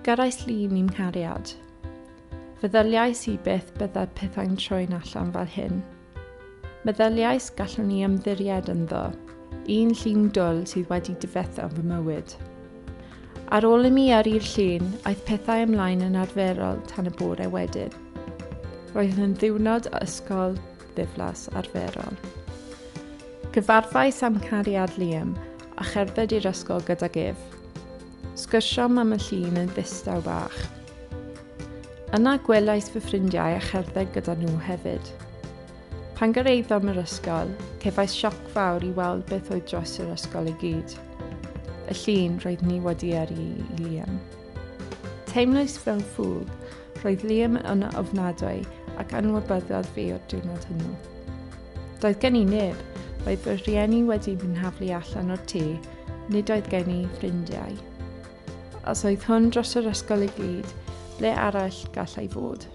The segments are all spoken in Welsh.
Gyrrais lun i'm nghariad. Feddyliais i byth bydda pethau'n troi'n allan fel hyn. Meddyliais gallwn i ymddiried ynddo, un llun dwl sydd wedi difetha fy mywyd. Ar ôl i mi yrru'r llun, aeth pethau ymlaen yn arferol tan y bore wedyn. Roedd yn ddiwrnod ysgol ddiflas arferol. Cyfarfais â'm cariad Liam a cherdded i'r ysgol gydag ef. Sgwrsiom am y llun yn ddistaw bach. Yna gwelais fy ffrindiau a cherdded gyda nhw hefyd. Pan gyrhaeddom yr ysgol, cefais sioc fawr i weld beth oedd dros yr ysgol i gyd. Y llun roedd ni wedi yrru i Liam. Teimlais fel ffŵl, roedd Liam yn ofnadwy ac anwybyddodd fi o'r diwrnod hwnnw. Doedd gen i neb, roedd fy rhieni wedi fy nhaflu allan o'r tŷ, nid oedd gen i ffrindiau. Os oedd hwn dros yr ysgol i gyd, ble arall gallai fod?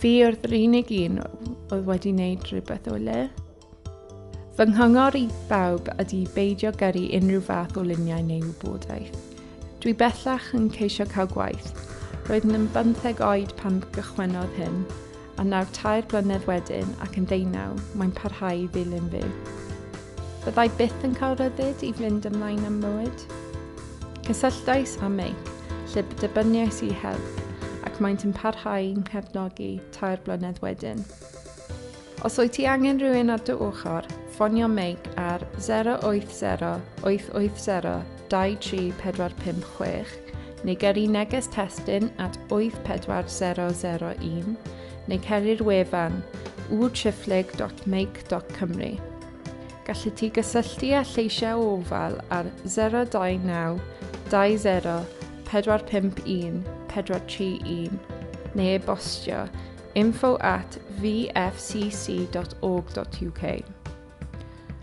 Fi oedd yr unig un oedd wedi wneud rhywbeth o'i le. Fy nghyngor i bawb ydy beidio gyrru unrhyw fath o luniau neu wybodaeth. Dwi bellach yn ceisio cael gwaith. Roeddwn yn 15 oed pan gychwynnodd hyn, a nawr 3 blynedd wedyn ac yn 19, mae'n parhau i ddilyn fi. Byddai byth yn cael rhyddid i fynd ymlaen am mywyd? Cysylltais â Meic, lle derbyniais i help, ac maent yn parhau i'n nghefnogi 3 blynedd wedyn. Os wyt ti angen rhywun ar dy ochr, ffonio Meic ar 080 880 23456 neu gyrru neges testun at 84001 neu cer i'r wefan w-meic.cymru. Gallet ti gysylltu â Lleisiau o Ofal ar 029 20 451 431 neu e-bostio info@vfcc.org.uk.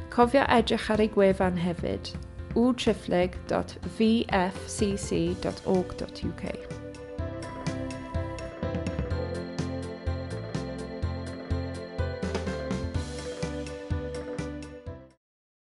Cofia edrych ar ei gwefan hefyd, w-vfcc.org.uk.